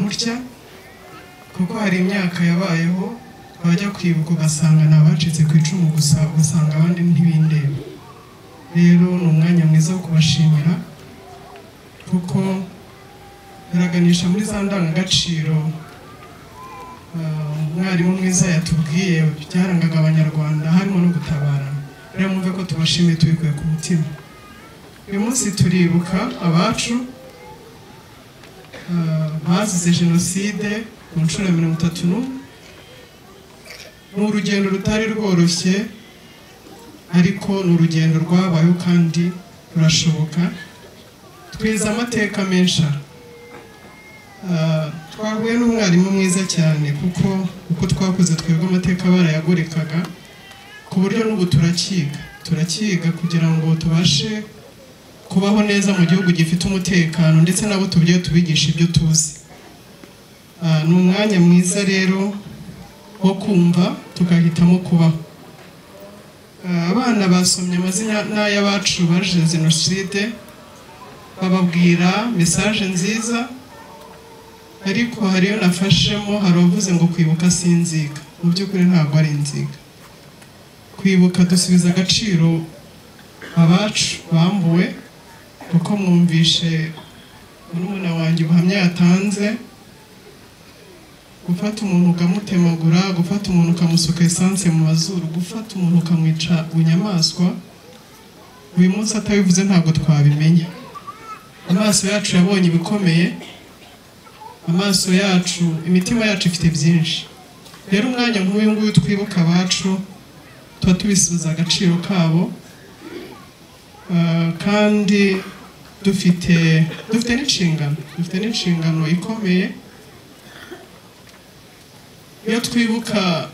Mutya, kuko hari imyaka yabayeho bajya kwibuka ugasanga ni abacitse ku icumu gusa, ugasanga abandi ntibindeba. Rero ni umwanya mwiza wo kubashimira, kuko biraganisha muri za ndangagaciro umwarimu mwiza yatubwiye byarangaga Abanyarwanda, harimo no gutabarana. Rero mwumve ko tubashimiye tubikuye ku mutima. Uyu munsi turibuka abacu bazize jenoside ku nshuro ya 31. Ni urugendo rutari rworoshye, ariko ni urugendo rwabayeho kandi rurashoboka. Twize amateka menshi. Twahuye n'umwarimu mwiza cyane, kuko uko twakoze twebwe amateka barayagorekaga, ku buryo n'ubu turakiga kugira ngo tubashe kubaho neza mu gihugu gifite umutekano, ndetse nabo tubye tubigisha ibyo tuzi. Ni umwanya mwiza rero wo kumva tukahitamo kubaho. Abana basomye amazina n'ay'abacu baje jenoside, bababwira message nziza, ariko hariyo nafashemo, hari uwavuze ngo kwibuka sinzika. Mu by'ukuri ntabwo ari inzika. Kwibuka dusubiza agaciro abacu bambuwe, kuko mwumvishe murumuna wanjye ubuhamya yatanze. Gufata umuntu ukamutemagura, gufata umuntu ukamusuka esanse mu mazuru, gufata umuntu ukamwica bunyamaswa, uyu munsi atabivuze ntabwo twabimenya. Amaso yacu yabonye ibikomeye, amaso yacu, imitima yacu ifite byinshi. Rero umwanya nk'uyu nguyu twibuka abacu, tuba tubisubiza agaciro kabo, kandi dufite n'inshingano, dufite n'inshingano ikomeye. Iyo twibuka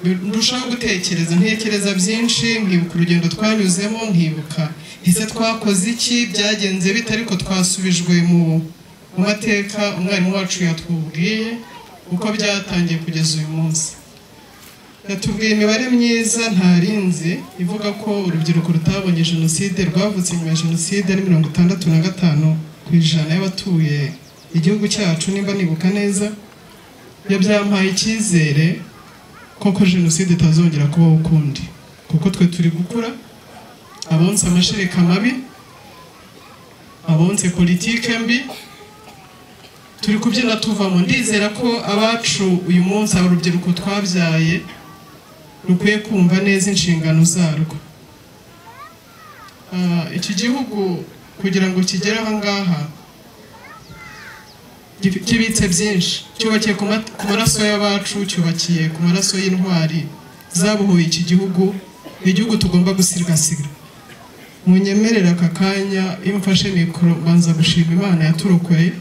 ndushaho gutekereza, ntekereza byinshi, nkibuka urugendo twanyuzemo, nkibuka ese twakoze iki, byagenze bite, ariko twasubijwe mu mateka umwarimu wacu yatubwiye uko byatangiye kugeza uyu munsi. Yatubwiye imibare myiza ntarinzi ivuga ko urubyiruko rutabonye jenoside rwavutse nyuma ya jenoside ari 65% y'abatuye igihugu cyacu, nimba nibuka neza. Byampaye icyizere koko jenoside itazongera kubaho ukundi, kuko twe turi gukura, abonse amashereka mabi, abonse politike mbi, turi kubyina tuvamo. Ndizera ko abacu uyu munsi, urubyiruko twabyaye, rukwiye kumva neza inshingano zarwo. Iki gihugu kugira ngo kigere aha ngaha kibitse byinshi, cyubakiye ku maraso y'abacu, cyubakiye ku maraso y'intwari zabohoye iki gihugu, igihugu tugomba gusigasira. Munyemerera aka kanya, iyo mfashe mikoro mbanza gushima Imana yaturokoye,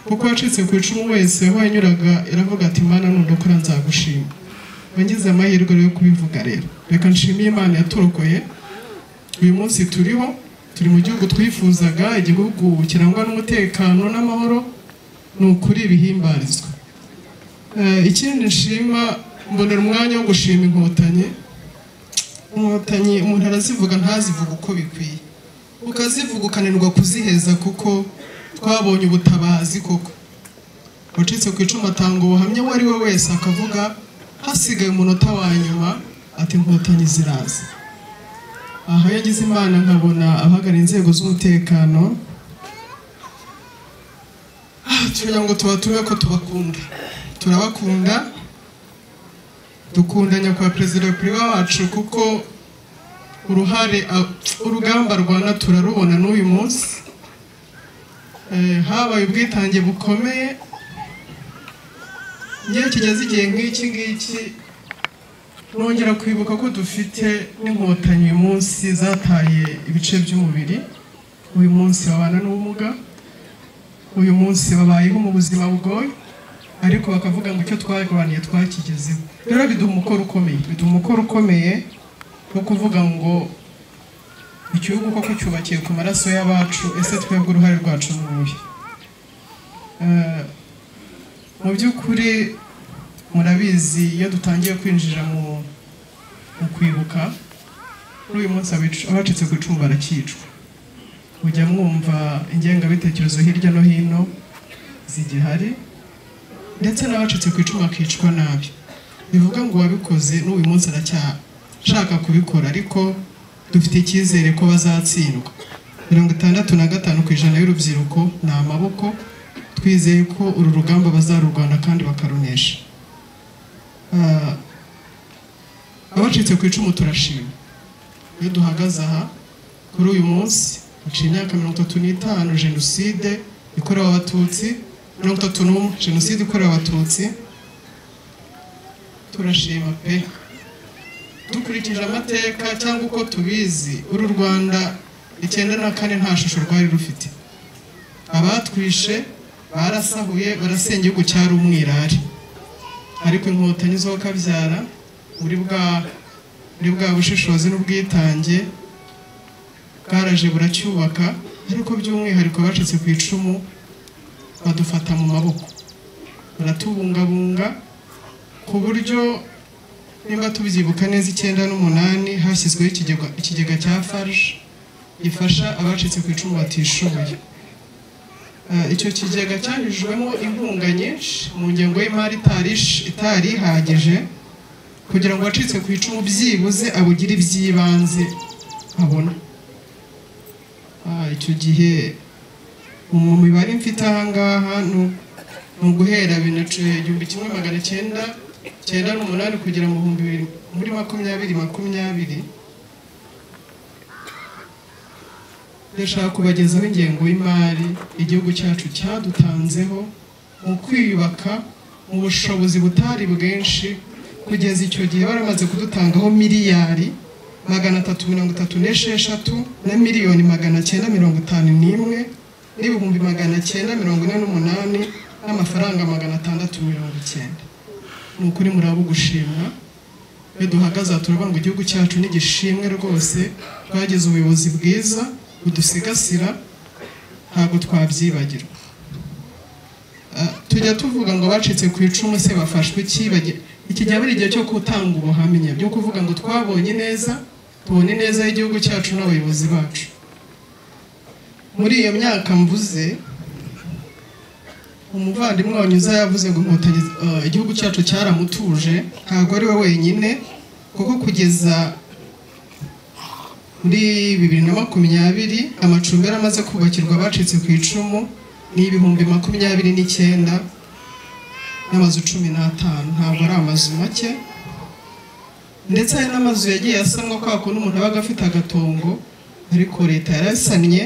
kuko wacitse ku icumu wese aho yanyuraga iravuga ati Imana nundokora nzagushima. Ngize amahirwe yo kubivuga rero, reka nshimiye Imana yaturokoye. Uyu munsi turiho, turi mu gihugu twifuzaga, igihugu kirangwa n'umutekano n'amahoro, ni ukuri bihimbarizwa. Ikindi nshima, mbonera umwanya wo gushima Inkotanyi. Inkotanyi umuntu arazivuga ntazivuga uko bikwiye, ukazivuga ukananirwa kuziheza, kuko twabonye ubutabazi koko. Wacitse ku icumu atanga ubuhamya uwo ari we wese, akavuga hasigaye umunota wa nyuma ati Inkotanyi ziraza. Aho yagize Imana nkabona abahagarariye inzego z'umutekano, tugira ngo tubatume ko tubakunda, turabakunda, dukunda nyakubahwa Perezida wa Repubulika wacu, kuko uruhare urugamba rwana turarubona n'uyu munsi. Habaye ubwitange bukomeye. Ngiye kigeze igihe nk'iki ngiki nongera kwibuka ko dufite n'Inkotanyi uyu munsi zataye ibice by'umubiri, uyu munsi babana n'ubumuga, uyu munsi babayeho mu buzima bugoye, ariko bakavuga ngo icyo twarwaniye twakigezeho. Rero biduha umukoro ukomeye, biduha umukoro ukomeye wo kuvuga ngo igihugu koko cyubakiye ku maraso y'abacu, ese twebwe uruhare rwacu ni uruhe? Mu by'ukuri murabizi, iyo dutangiye kwinjira mu kwibuka, kuri uyu munsi abacitse ku icumu barakicwa. Ujya mwumva ingengabitekerezo hirya no hino, zigihari, ndetse n'abacitse ku icumu bakicwa nabi. Bivuga ngo uwabikoze n'uyu munsi aracyashaka kubikora, ariko dufite icyizere ko bazatsindwa. 65% y'urubyiruko ni amaboko, twizeye ko uru rugamba bazarurwana kandi bakarunesha. Abacitse ku icumu turashima. Iyo duhagaze aha kuri uyu munsi, haciye imyaka 35 jenoside ikorewe Abatutsi, 31 jenoside ikorewe Abatutsi, turashima pe. Dukurikije amateka cyangwa uko tubizi, uru Rwanda 94 nta shusho rwari rufite. Abatwishe barasahuye, barasenya, igihugu cyari umwirare. Ariko Inkotanyi zo kabyara muri bwa bushishozi n'ubwitange bwaraje buracyubaka, ariko by'umwihariko bacitse ku icumu badufata mu maboko, baratubungabunga ku buryo nimba tubyibuka neza 98 hashyizweho ikigega cya FARG gifasha abacitse ku icumu batishoboye. Icyo kigega cyanyujijwemo inkunga nyinshi mu ngengo y'imari itari ihagije kugira ngo abacitse ku icumu byibuze abugire iby'ibanze abona. Icyo gihe mu mibare mfite aha ngaha ni uguhera 1998 kugera mu 2020, ndashaka kubagezaho ingengo y'imari igihugu cyacu cyadutanzeho mu kwiyubaka mu bushobozi butari bwinshi. Kugeza icyo gihe baramaze kudutangaho miliyari 336 na miliyoni 951 n'ibihumbi 948 n'amafaranga 690. Ni ukuri murabo gushimwa. Iyo duhagaze turavuga ngo igihugu cyacu ni gishimwe rwose, twagize ubuyobozi bwiza budusigasira, ntabwo twabyibagirwa. Tujya tuvuga ngo bacitse ku icumu se bafashwe iki? Iki gihe ari igihe cyo gutanga ubuhamya byo kuvuga ngo twabonye neza, tubone neza y'igihugu cyacu n'abayobozi bacu. Muri iyo myaka mvuze, umuvandimwe wanyuza yavuze ngo Inkotanyi igihugu cyacu cyaramutuje, ntabwo ari we wenyine, kuko kugeza muri 2020 amacumbi yaramaze kubakirwa abacitse ku icumu ni 29,000 n'amazu 15. Ntabwo ari amazu make, ndetse hari n'amazu yagiye asanwa kwa kuntu umuntu abaga afite agatongo, ariko leta yarasannye,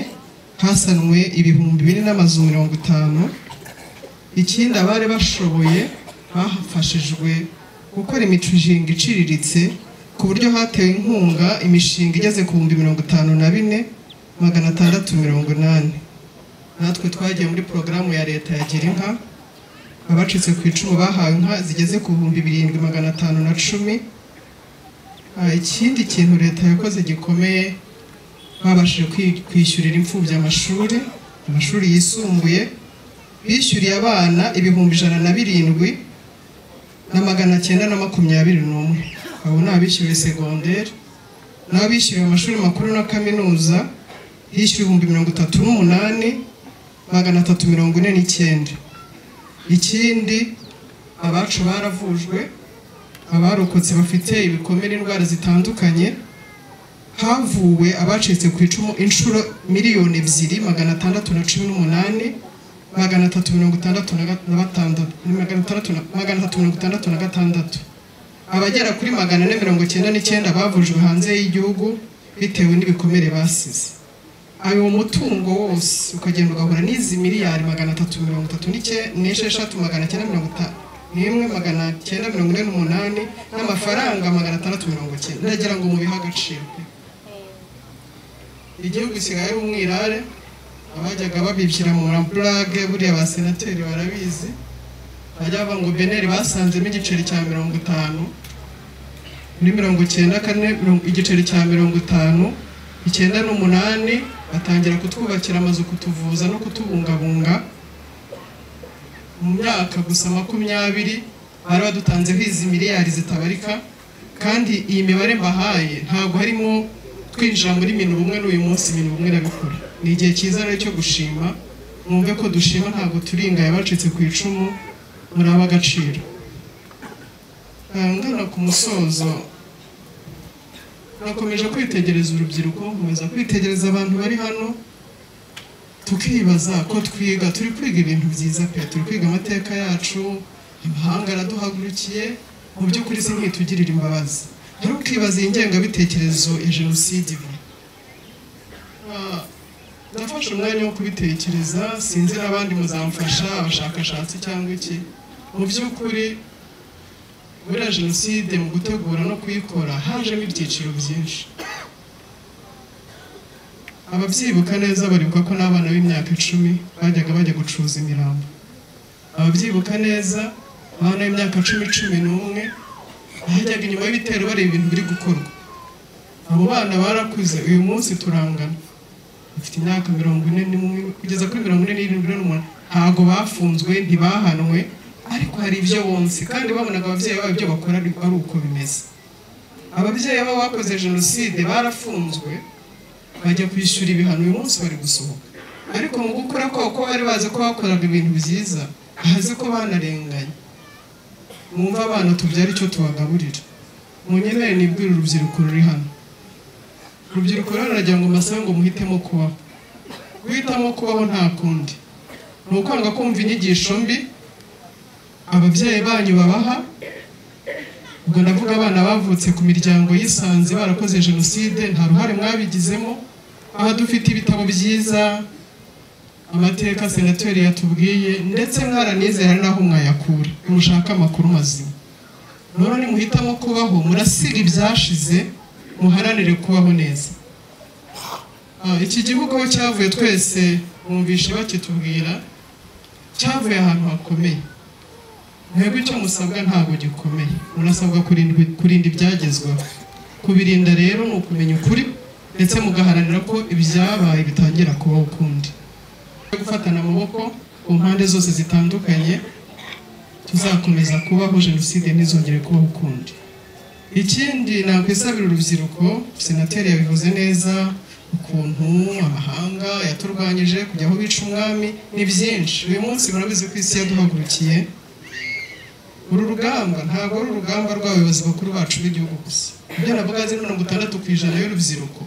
hasanwe 4,000 n'amazu 50. Ikindi abari bashoboye bafashijwe gukora imishinga iciriritse, ku buryo hatewe inkunga imishinga igeze ku 54,680. Natwe twagiye muri porogaramu ya leta ya Gira Inka, abacitse ku icumu bahawe inka zigeze ku 7,510. Ikindi kintu leta yakoze gikomeye, babashije kwishyurira imfubyi amashuri yisumbuye, bishyuriye abana 107,921. Abo ni abishyuriwe segonderi, n'abishyuriwe amashuri makuru na kaminuza hishyuriwe 38,349. Ikindi abacu baravujwe, abarokotse bafite ibikomere indwara zitandukanye, havuwe abacitse ku icumu inshuro 2,618,366, abagera kuri 499 bavujwe hanze y'igihugu bitewe n'ibikomere basize. Ayo mutungo wose ukagenda ugahura n'izi miliyari 336 951 948 n'amafaranga 690. Ndagira ngo mubihe agaciro. Igihugu gisigaye ari umwirare, abajyaga babibhyira mu ramplage, buriya ba senateri barabizi, bajya bavuga ngo Beneri basanzemo igiceri cya 50 muri 94, igiceri cya 50 98, batangira kutwubakira amazu, kutuvuza no kutubungabunga. Mu myaka gusa 20 bari badutanzeho izi miliyari zitabarika, kandi iyi mibare mbahaye ntabwo harimo twinjira muri mintu bumwe n'uyu munsi mintu bumwe irabikora. Ni igihe cyiza rero cyo gushima. Mwumve ko dushima, ntabwo turingaye bacitse ku icumu, muri ab'agaciro. Ngana ku musozo, nakomeje kwitegereza urubyiruko, nkomeza kwitegereza abantu bari hano, tukibaza ko twiga, turi kwiga ibintu byiza pe, turi kwiga amateka yacu, amahanga araduhagurukiye, mu by'ukuri si ntitugirira imbabazi. Ariko ukibaza iyi ngengabitekerezo ya jenoside iva. Nafashe umwanya wo kubitekereza, sinzi n'abandi muzamfasha, abashakashatsi cyangwa iki. Mu by'ukuri buriya jenoside mu gutegura no kuyikora hajemo ibyiciro byinshi. Ababyibuka neza baribuka ko n'abana b'imyaka 10 bajyaga bajya gucuza imirambo. Ababyibuka neza, abana b'imyaka 10, 11 bajyaga inyuma y'ibitero bareba ibintu biri gukorwa. Abo bana barakuze, uyu munsi turangana, bafite imyaka 41 kugeza kuri 47 n'umunani, ntago bafunzwe, ntibahanwe, ariko hari ibyo bonse, kandi babonaga ababyeyi babo ibyo bakora ari uko bimeze. Ababyeyi babo bakoze jenoside barafunzwe, bajya kwishyura ibihano, uyu munsi bari gusohoka. Ariko mu gukora kwabo bari bazi ko bakoraga ibintu byiza, bazi ko banarenganye. Mwumva abana tubyara icyo tubagaburira. Munyemerere nibwire urubyiruko ruri hano. Urubyiruko rero nagira ngo mbasabe ngo muhitemo kubaho. Guhitamo kubaho nta kundi, ni ukwanga kumva inyigisho mbi ababyeyi banyu babaha. Ubwo ndavuga abana bavutse ku miryango yisanze barakoze jenoside, nta ruhare mwabigizemo. Aha dufite ibitabo byiza, amateka senateri yatubwiye, ndetse mwaranizeye hari n'aho mwayakura mushaka amakuru mazima. None nimuhitamo kubaho, murasiga ibyashize, muharanire kubaho neza. Iki gihugu aho cyavuye twese mwumvishe bakitubwira, cyavuye ahantu hakomeye. Mwebwe icyo musabwa ntabwo gikomeye, murasabwa kurinda ibyagezweho. Kubirinda rero ni ukumenya ukuri, ndetse mugaharanira ko ibyabaye bitangira kubaho ukundi. Gufatana amaboko ku mpande zose zitandukanye, tuzakomeza kubaho, jenoside ntizongere kubaho ukundi. Ikindi nakwisabira urubyiruko, senateri yabivuze neza, ukuntu amahanga yaturwanyije kujya aho bica umwami, ni byinshi. Uyu munsi murabizi ko isi yaduhagurukiye. Uru rugamba ntabwo ari urugamba rw'abayobozi bakuru bacu b'igihugu gusa. Ibyo navuga ziri 60% y'urubyiruko.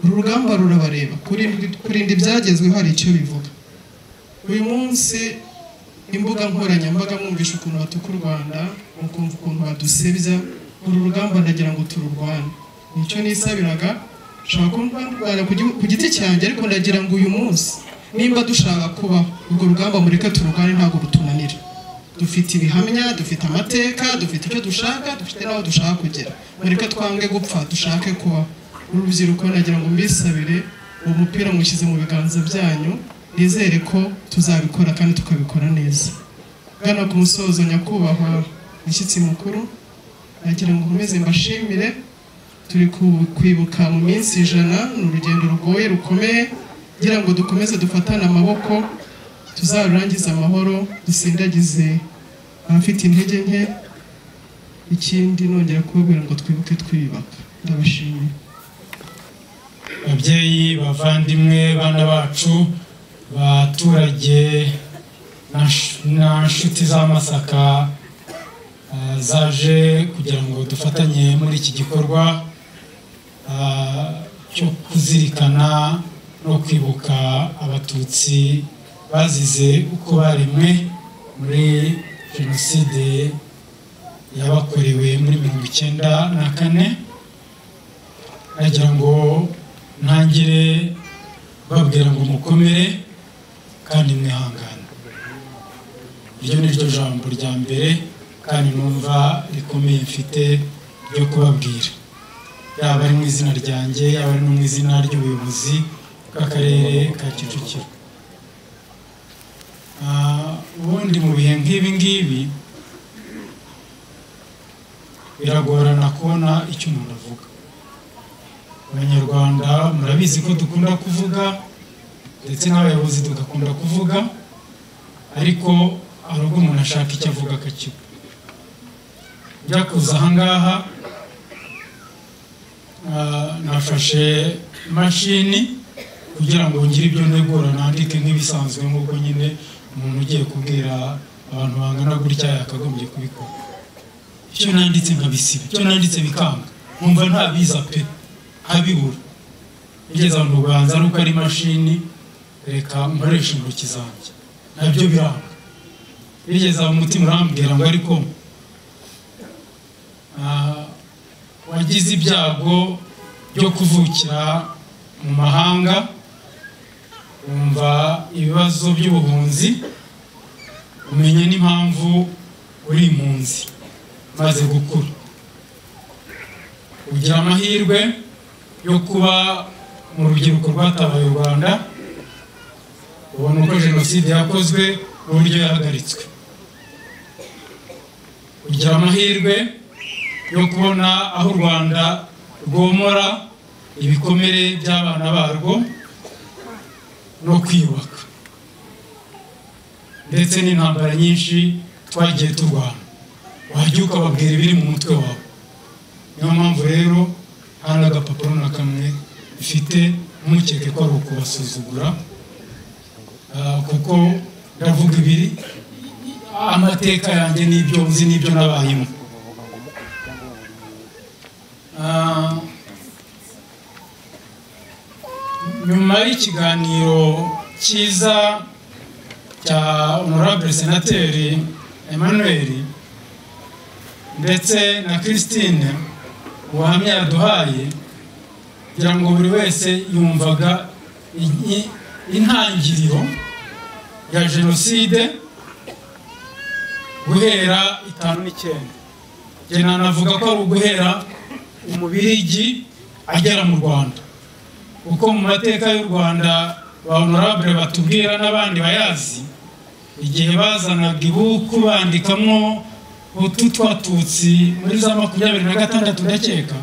Uru rugamba rurabareba, kurinda ibyagezweho hari icyo bivuga. Uyu munsi imbuga nkoranyambaga mwumvisha ukuntu batuka u Rwanda, mukumva ukuntu badusebya. Uru rugamba ndagira ngo tururwane. Nicyo nisabiraga, nshaka kurwana ku giti cyanjye, ariko ndagira ngo uyu munsi nimba dushaka kubaho, urwo rugamba mureke tururwane, ntabwo rutunanira. Dufite ibihamya, dufite amateka, dufite icyo dushaka, dufite n'aho dushaka kugera. Mureke twange gupfa, dushake kubaho. Urubyiruko nagira ngo mbisabire, uwo mupira mushyize mu biganza byanyu, nizere ko tuzabikora kandi tukabikora neza. Gana ku musozo, nyakubahwa mushyitsi mukuru, nagira ngo nkomeze mbashimire. Turi kwibuka mu minsi 100, ni urugendo rugoye rukomeye, ngira ngo dukomeze dufatane amaboko, tuzarurangize amahoro, dusindagize abafite intege nke. Ikindi nongera kubabwira ngo twibuke twiyubaka. Ndabashimiye. Babyeyi, bavandimwe, bana bacu, baturage na nshuti za Masaka zaje kugira ngo dufatanye muri iki gikorwa cyo kuzirikana no kwibuka abatutsi bazize uko baremwe muri jenoside yabakorewe muri 94. Nagira ngo ntangire babwira ngo mukomere kandi mwihangane. Iryo ni ryo jambo rya mbere kandi numva rikomeye mfite ryo kubabwira, yaba ari mu izina ryanjye, yaba ari no mu izina ry'ubuyobozi bw'akarere ka Kicukiro. Ubundi mu bihe nk'ibi ngibi biragorana kubona icyo umuntu avuga. Abanyarwanda murabizi ko dukunda kuvuga, ndetse n'abayobozi tugakunda kuvuga, ariko hari ubwo umuntu ashaka icyo avuga akakibura. Njya kuza aha ngaha nafashe imashini kugira ngo ngire ibyo ntegura nandike nk'ibisanzwe nk'uko nyine umuntu ugiye kubwira abantu bangana gutya yakagombye kubikora. Icyo nanditse nkabisiba, icyo nanditse bikanga, nkumva ntabiza pe, nkabibura. Bigeze aho ntubanza ari uko ari imashini, reka nkoreshe intoki zanjye, nabyo biranga. Bigeze aho umutima urambwira ngo ariko wagize ibyago byo kuvukira mu mahanga, wumva ibibazo by'ubuhunzi, umenye n'impamvu uri impunzi maze gukura, ugira amahirwe yo kuba mu rubyiruko rwatabaye u Rwanda, ubona uko jenoside yakozwe n'uburyo yahagaritswe, ugira amahirwe yo kubona aho u Rwanda rwomora ibikomere by'abana barwo no kwiyubaka, ndetse n'intambara nyinshi twagiye turwana, wajya ukababwira ibiri mu mutwe wawe. Niyo mpamvu rero nta n'agapapuro na kamwe mfite, ntukeke ko ari ukubasuzugura, kuko ndavuga ibiri amateka yanjye n'ibyo nzi n'ibyo nabayemo. Nyuma y'ikiganiro cyiza cya Honorable Senateri Emmanuel ndetse na Christine, ubuhamya yaduhaye, kugira ngo buri wese yumvaga intangiriro ya jenoside guhera 59. Njye nanavuga ko ari uguhera Umubirigi agera mu Rwanda, kuko mu mateka y'u Rwanda ba Honorable batubwira n'abandi bayazi, igihe bazanaga ibuku bandikamo Hutu Twatutsi muri za 26 ndakeka,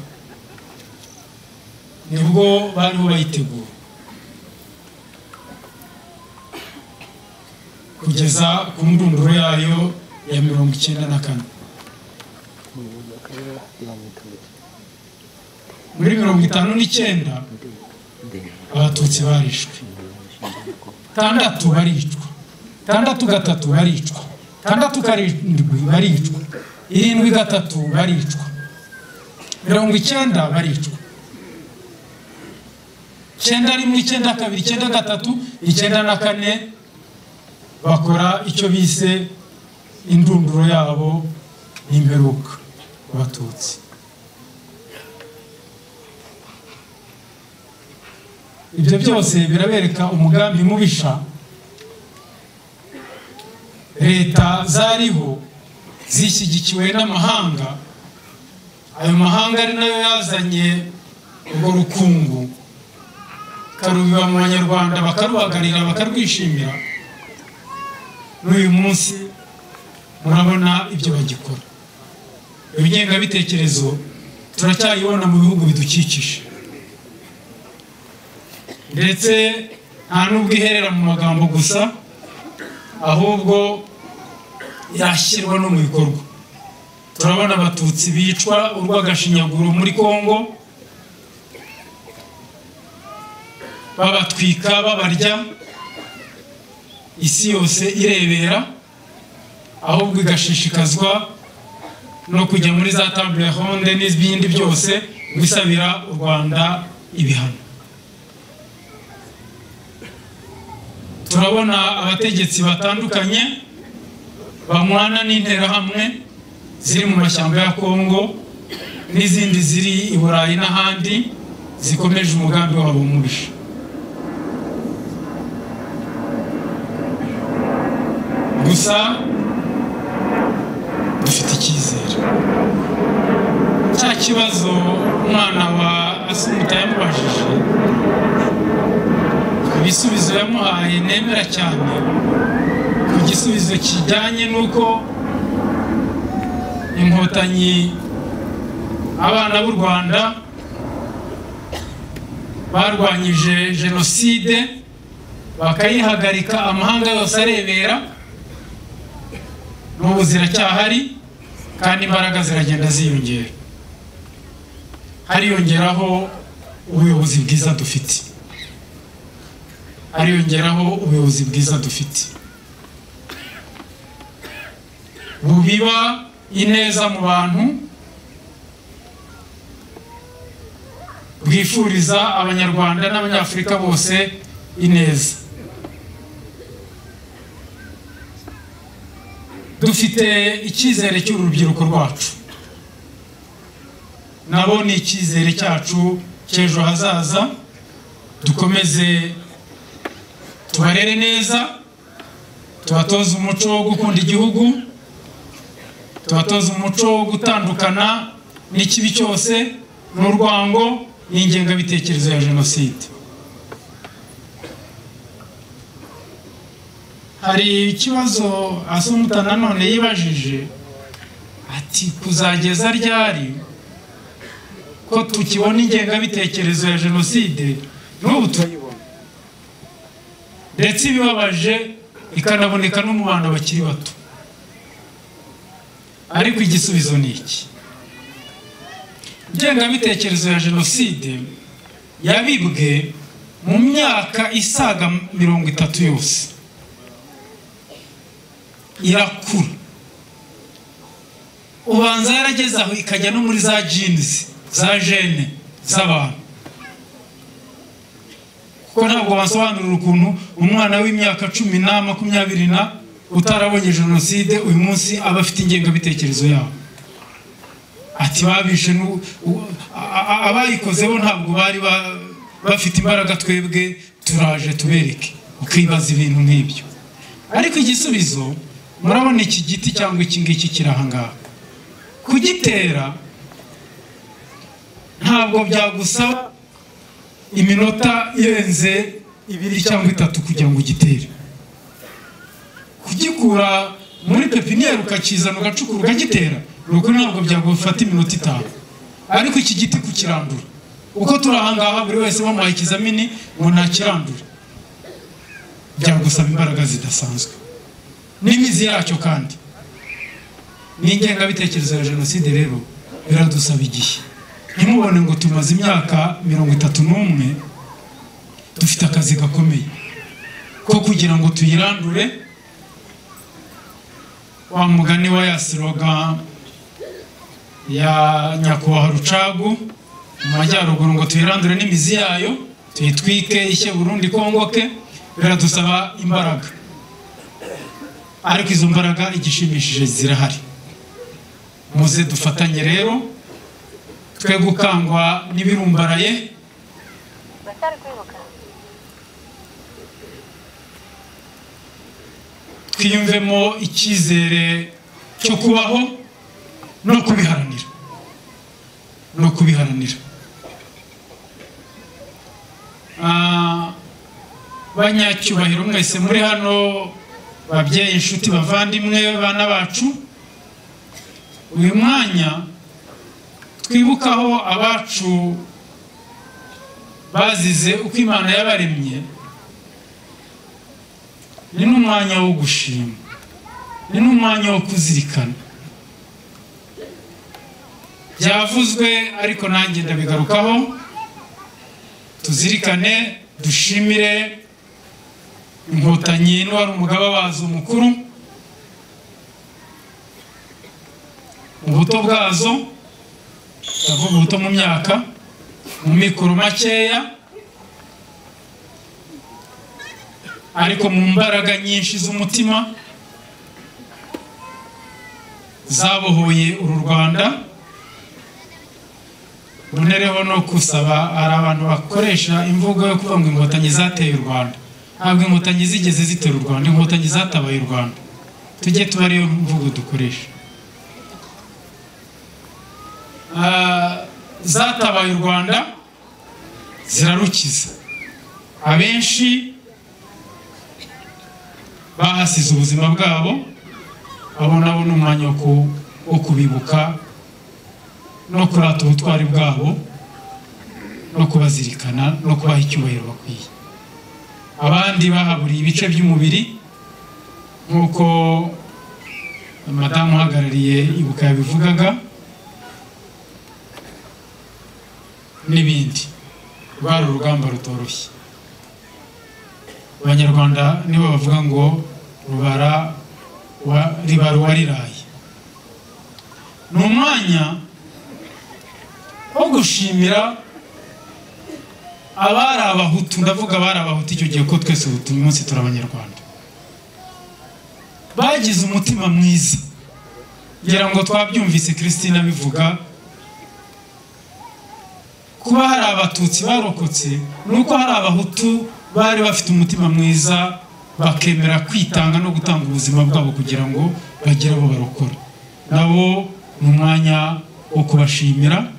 nibwo bariho bayitegura kugeza ku ndunduro yayo ya 94. Muri 59 Abatutsi barishwe, 6 baricwa, 6 3 baricwa, 6 7 baricwa, 7 3 baricwa, 90 baricwa, 91, 92, 93, 94 bakora icyo bise indunduro yabo y'imperuka Abatutsi. Ibyo byose birabereka umugambi mubisha leta zariho zishyigikiwe n'amahanga. Ayo mahanga ari nayo yazanye urwo rukungu karubiba mu Banyarwanda, bakaruhagarira, bakarwishimira. N'uyu munsi murabona ibyo bagikora. Iyo ngengabitekerezo turacyayibona mu bihugu bidukikije, ndetse nta n'ubwo iherera mu magambo gusa, ahubwo yashyirwa no mu bikorwa. Turabona Abatutsi bicwa urw'agashinyaguro muri Kongo, babatwika, babarya, isi yose irebera, ahubwo igashishikazwa no kujya muri za table ronde n'ibindi byose gusabira u Rwanda ibihano. Turabona abategetsi batandukanye bamwana n'interahamwe ziri mu mashyamba ya Kongo n'izindi ziri i Burayi n'ahandi zikomeje umugambi wabo mubisha. Gusa dufite icyizere. Cya kibazo umwana wa Asumuta yamubajije, ibisubizo yamuhaye nemera cyane, ku gisubizo kijyanye n'uko Inkotanyi abana b'u Rwanda barwanyije jenoside bakayihagarika amahanga yose arebera, n'ubu ziracyahari kandi imbaraga ziragenda ziyongera, hariyongeraho ubuyobozi bwiza dufite. Ariyongeraho ubuyobozi bwiza dufite bubiba ineza mu bantu, bwifuriza Abanyarwanda n'Abanyafurika bose ineza. Dufite icyizere cy'urubyiruko rwacu, nabo ni icyizere cyacu cy'ejo hazaza. Dukomeze tubarere neza, tubatoze umuco wo gukunda igihugu, tubatoze umuco wo gutandukana n'ikibi cyose n'urwango n'ingengabitekerezo ya jenoside. Hari ikibazo Asumuta nanone yibajije ati kuzageza ryari ko tukibona ingengabitekerezo ya jenoside n'ubu turayibona, ndetse ibibabaje ikanaboneka no mu bana bakiri bato. Ariko igisubizo ni iki: ingengabitekerezo ya jenoside yabibwe mu myaka isaga 30 yose, irakura, ubanza yarageze aho ikajya no muri za jeans za gene z'abantu. Kuko ntabwo basobanurira ukuntu umwana w'imyaka 10 na 20 na utarabonye jenoside uyu munsi aba afite ingengabitekerezo yabo. Ati babishe abayikoze bo ntabwo bari bafite imbaraga, twebwe turaje tubereke. Ukibaza ibintu nk'ibyo. Ariko igisubizo, murabona iki giti cyangwa iki ngiki kiri aha ngaha, kugitera ntabwo byagusaba iminota irenze 2 cyangwa 3 kugira ngo ugitere. Kugikura muri pepiniyeri ukakizana ugacukura ukagitera, ni ntabwo byagufata iminota 5. Ariko iki giti kukirandura, uko turi aha ngaha buri wese bamuhaye ikizamini ngo ntakirandure, byagusaba imbaraga zidasanzwe n'imizi yacyo. Kandi n'ingengabitekerezo ya jenoside rero biradusaba igihe. Ntimubone ngo tumaze imyaka 31 dufite akazi gakomeye ko kugira ngo tuyirandure. Wa mugani wa ya slogan ya Nyakubahwa Rucagu mu majyaruguru ngo tuyirandure n'imizi yayo, tuyitwike ishye Burundi kongoke, biradusaba imbaraga. Ariko izo mbaraga igishimishije zirahari. Muze dufatanye rero, twe gukangwa n'ibirumbaraye, twiyumvemo icyizere cyo kubaho no kubiharanira, no kubiharanira. Banyacyubahiro mwese muri hano, babyeyi, inshuti, bavandimwe, bana bacu, uyu mwanya twibukaho abacu bazize uko Imana yabaremye, ni n'umwanya wo gushima, ni n'umwanya wo kuzirikana. Byavuzwe ariko nanjye ndabigarukaho. Tuzirikane, dushimire Inkotanyi n'uwari umugaba wazo mukuru mu buto bwazo, ndavuga ubuto mu myaka, mu mikoro makeya, ariko mu mbaraga nyinshi z'umutima zabohoye uru Rwanda. Mbonereho no kusaba, hari abantu bakoresha imvugo yo kuvuga ngo Inkotanyi zateye u Rwanda. Ntabwo Inkotanyi zigeze zitera u Rwanda, Inkotanyi zatabaye u Rwanda. Tujye tuba ariyo mvugo dukoresha. Zatabaye u Rwanda zirarukiza. Abenshi bahasize ubuzima bwabo, abo nabo ni umwanya wo kubibuka no kurata ubutwari bwabo no kubazirikana no kubaha icyubahiro bakwiye. Abandi bahaburiye ibice by'umubiri nk'uko madamu uhagarariye Ibuka yabivugaga n'ibindi. Rwari urugamba rutoroshye. Abanyarwanda nibo bavuga ngo rubara ribara uwariraye. Ni umwanya wo gushimira abari Abahutu, ndavuga abari Abahutu icyo gihe ko twese ubu uyu munsi turi Abanyarwanda, bagize umutima mwiza. Ngira ngo twabyumvise Christine abivuga, kuba hari Abatutsi barokotse nuko hari Abahutu bari bafite umutima mwiza, bakemera kwitanga no gutanga ubuzima bwabo kugira ngo bagire abo barokora. Nabo ni umwanya wo kubashimira.